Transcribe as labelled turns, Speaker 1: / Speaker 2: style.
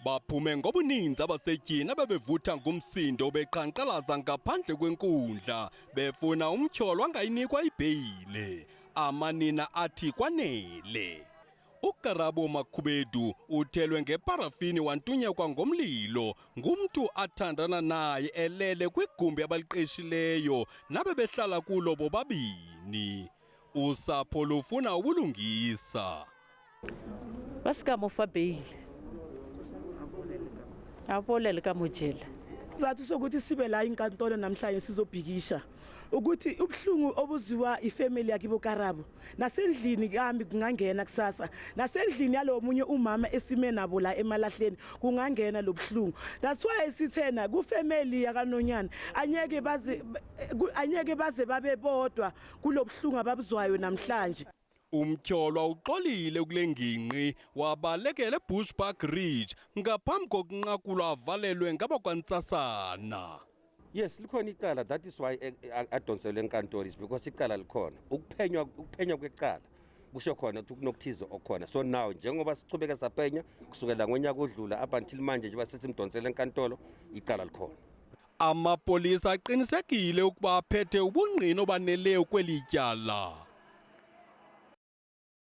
Speaker 1: Baphume ngobuninzi abasetyhini abebevutha ngumsindo beqhankqalaza ngaphandle kwenkundla befuna umtyholwa angayinikwa ibheyile. Amanina athi kwanele. UKarabo Makhubedu uthelwe ngeparafini wantunyekwa ngomlilo ngumntu athandana naye elele kwigumbi abaliqeshileyo nabebehlala kulo bobabini. Usapho lufuna ubulungisa.
Speaker 2: Ba se ka mo fa beile, a bolele ka mojela.
Speaker 3: Isizathu sokuthi sibe la inkantolo namhlanje sizobhikisha ukuthi ubuhlungu obuziwa ifamily yakibo Karabo nasendlini kami kungangena kusasa, nasendlini yalo munye umama esime nabo la emalahleni kungangena lobuhlungu. That's why sithena kufamily yakaNonyana anyeke baze babe bodwa kulobuhlungu ababuzwayo namhlanje.
Speaker 1: Umtyholwa uxolile kule ngingqi, wabalekela eBushbuckridge ngaphambi kokunqakulwa avalelwe ngabakwantsasana.
Speaker 4: Yes, likhona icala. That is why adonselwe enkantolo, is because icala likhona. Ukuphenywa kwecala kusho khona ukuthi kunokuthize okukhona. So now njengoba sichubeka saphenya kusukela ngonyaka odlula up until manje, njengoba sesimdonsele enkantolo, icala likhona.
Speaker 1: Amapolisa aqinisekile ukuba aphethe ubungqina obaneleyo kweli tyala.